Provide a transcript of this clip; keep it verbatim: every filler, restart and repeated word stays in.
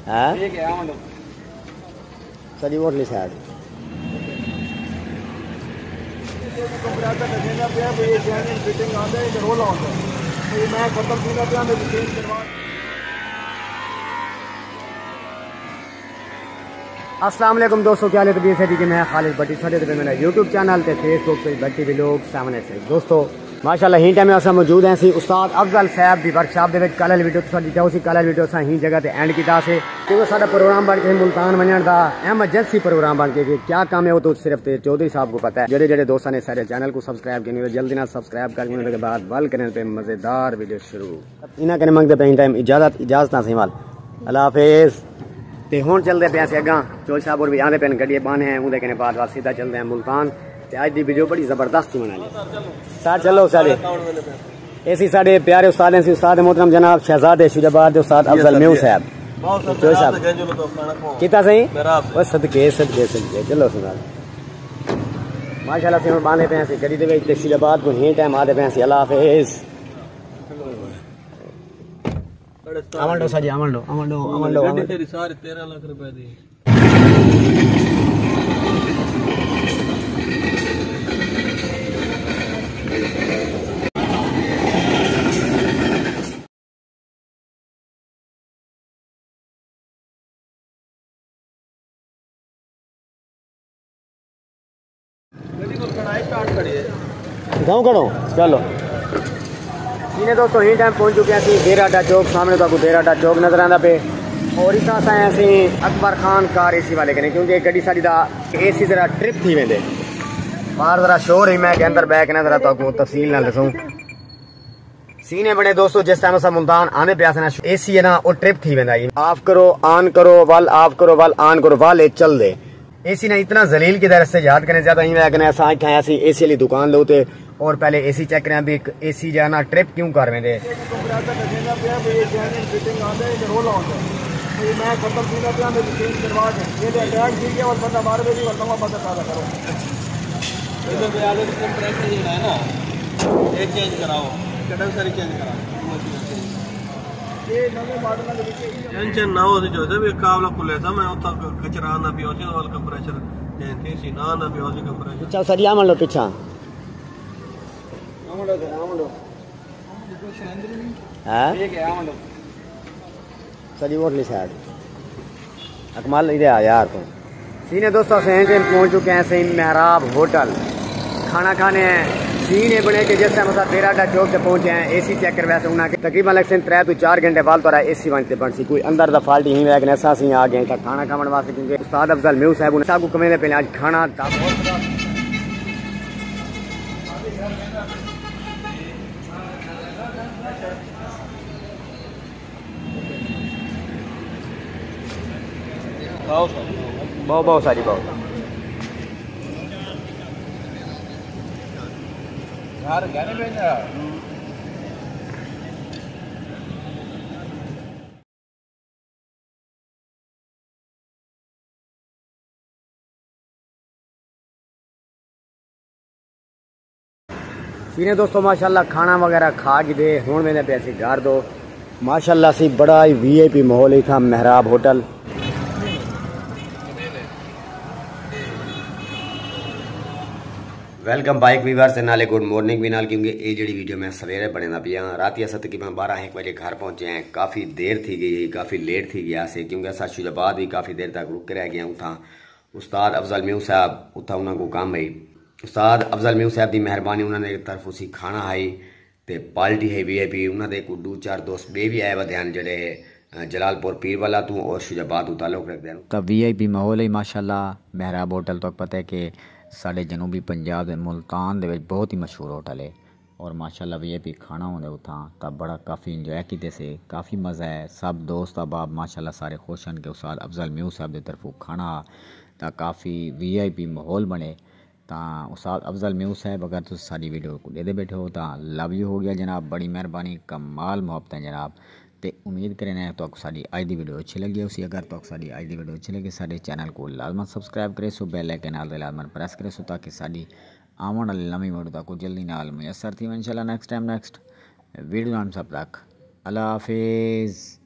ہاں؟ ساری اوٹلی سائڈ۔ السلام علیکم دوستو، کیا حال ہے؟ طبیعت ہے؟ میں خالد بٹی، ساڈے تے میرا یوٹیوب چینل تے facebook page Batti vlog seven eight six. دوستو، ماشاءاللہ، ہی ٹائم اساں موجود ہیں سی استاد افضل صاحب دی ورکشاپ دے وچ۔ کل ویڈیو تساں ڈیٹا سی، کل ویڈیو اساں ہی جگہ تے اینڈ کیتا سی، کیونکہ ساڈا پروگرام بن کے ملتان ونجن دا ایمرجنسی پروگرام بن کے، کہ کیا کام ہے وہ تو صرف تے چودھری صاحب کو پتہ ہے۔ جڑے جڑے دوستاں نے سارے چینل کو سبسکرائب کیتے، جلدی نال سبسکرائب کر کے بعد ول کرن پہ مزیدار ویڈیو شروع۔ انہاں کنے منگدے پئے ہیں ٹائم اجازت، اجازت نہ سی وال۔ اللہ حافظ۔ تے ہن چلدے پئے ہیں اگاں، چودھری صاحب اور بھی آندے پئے ہیں، گڈی بانے ہیں، اوندے کنے بعد وال سیدھا چلدے ہیں ملتان۔ تے اج دی ویڈیو بڑی زبردست تھی بنانی۔ سر چلو سارے۔ اے سی ساڈے پیارے استاد ہیں، سی استاد محترم جناب شہزاد شجاع آباد دے استاد افضل میو صاحب۔ چودھری صاحب۔ کیتا صحیح؟ او صدقے، صدقے، صدقے۔ چلو سنال۔ ماشاءاللہ سی ہن باندھے پئے ہیں سی گڈی دے وچ تے شجاع آباد کو ہی ٹائم آدے پئے ہیں سی۔ اللہ حافظ۔ آون ڈو ساجی، آون ڈو، آون ڈو، آون ڈو، آون ڈو۔ گڈی تیری ساری تیرہ لاکھ روپے دی۔ گاؤں کھڑو، چلو۔ جی نے دوستو، ہی ٹائم پہنچ چکے ہیں سی دیر اڈا چوک۔ سامنے تو آپ کو دیر اڈا چوک نظر آندا پے، اور اتنا سا ہیں سی اکبر خان کار اے سی والے کنے، کیونکہ گڈی ساری دا اے سی ذرا ٹرپ تھی ویندے۔ باہر ذرا شور ہی، میں کہ اندر بیٹھ کے نا ذرا تو آپ کو تفصیل نال دسوں۔ سینے بنے دوستو، جس ٹائم اساں ملتان آنے پیا سنا، اے سی ہے نا، او ٹرپ تھی ویندا ہے۔ آف کرو، آن کرو، ول آف کرو، ول آن کرو، ول اے چل دے۔ اے سی نا اتنا ذلیل کیتا، رستے یاد کرنے زیادہ ہی وجہ کنے اساں اٹھایا سی اے سی والی دکان دے اتے، اور پہلے اے سی چیک کریا بھی اے سی جا نا ٹرپ کیوں کر ویندے۔ ادھر پہ آ کے کمپریشر جیڑھا ہے نا، یہ چینج کراؤ، کٹن ساری چینج کراؤ۔ ٹینشن نہ ہو سی جو بھی کابلا کھلے تھا، میں اتھا کچرا نہ پیو سی، وال کمپریشر چینج تھی سی، نہ نہ پیو سی کمپریشر۔ چل سر، آون لو پچھا۔ ہاں؟ ساری اوٹلی سائڈ۔ اکمل ادھر آ یار تو۔ سینے دوستو، اسیں ہن ٹائم پہنچ چکے ہیں سئیں محراب ہوٹل۔ کھانا کھانے ہیں۔ سینے بنے کہ جس ٹائم اساں دیر اڈا چوک تے پہنچے ہیں، اے سی چیک کرویا سے انہاں کے تقریباً لگ سن ترے تو چار گھنٹے بعد تہاڈا اے سی ونج تے بن سی۔ کوئی اندر دا فالٹ ہی وے کہ اساں سی آ گئے ہیں کھانا کھاون واسطے، کیونکہ استاد افضل میو صاحب انہاں ساکوں کمیندے پہلے اج کھانا دا بہت ساری، بہت ساری، بہت ساری۔ جی نے دوستو، ماشاءاللہ کھانا وغیرہ کھا کے دے، ہن ویندے پئے سی گھر دو۔ ماشاءاللہ سی بڑا ہی وی آئی پی ماحول ہی تھا محراب ہوٹل۔ ویلکم بیک ویورز، تے نالے گڈ مارننگ بھی نال، کیونکہ اے جڑی ویڈیو میں سویرے بنیندا پیاں۔ راتی اساں تقریباً بارہ ہک بجے گھر پہنچے ہیں، کافی دیر تھی گئی ہے، کافی لیٹ تھی گیا سے، کیونکہ اساں شجاع آباد بھی کافی دیر تک رک کے رہ گئے ہیں اتھاں۔ استاد افضل میو صاحب اتھاں انہاں کو کم ہے۔ استاد افضل میو صاحب دی مہربانی، انہاں نے طرف اسی کھانا ہے تے پارٹی ہے وی آئی پی، انہاں دے کو دو چار دوست بے بھی آئے ودے ہیں جڑے، آ، جلال پور پیر والا تو اور شجاع آباد تو تعلق رکھتے ہیں۔ تاں وی آئی پی ماحول ہے ماشاءاللہ۔ محراب ہوٹل تو پتہ ہے کہ ساڈے جنوبی پنجاب دے ملتان دے وچ بہت ہی مشہور ہوٹل ہے، اور ماشاءاللہ وی آئی پی کھانا ہوندے اتھاں، تاں بڑا کافی انجوائے کیتے سے، کافی مزہ ہے۔ سب دوست احباب ماشاءاللہ سارے خوش ہیں کہ استاد افضل میو صاحب دے طرفوں کھانا آ، تاں کافی وی آئی پی ماحول بنے۔ تاں استاد افضل میو صاحب، اگر تسی ساڈی ویڈیو کو ڈیدے بیٹھے ہو تاں لو یو ہو گیا جناب، بڑی مہربانی، کمال محبت ہے جناب۔ تے امید کریں ہیں تہاکوں ساڈی اج دی ویڈیو اچھی لگی ہوسی۔ اگر تہاکوں ساڈی اج دی ویڈیو اچھی لگی، ساڈے چینل کو لازماً سبسکرائب کریسو، بیل آئیکن نال تے لازماً پریس کریسو تاکہ ساڈی آون والی نویں ویڈیو تہاکوں جلدی نال میسر تھی۔ انشاءاللہ نیکسٹ ٹائم نیکسٹ ویڈیو نال سب تک اللہ حافظ۔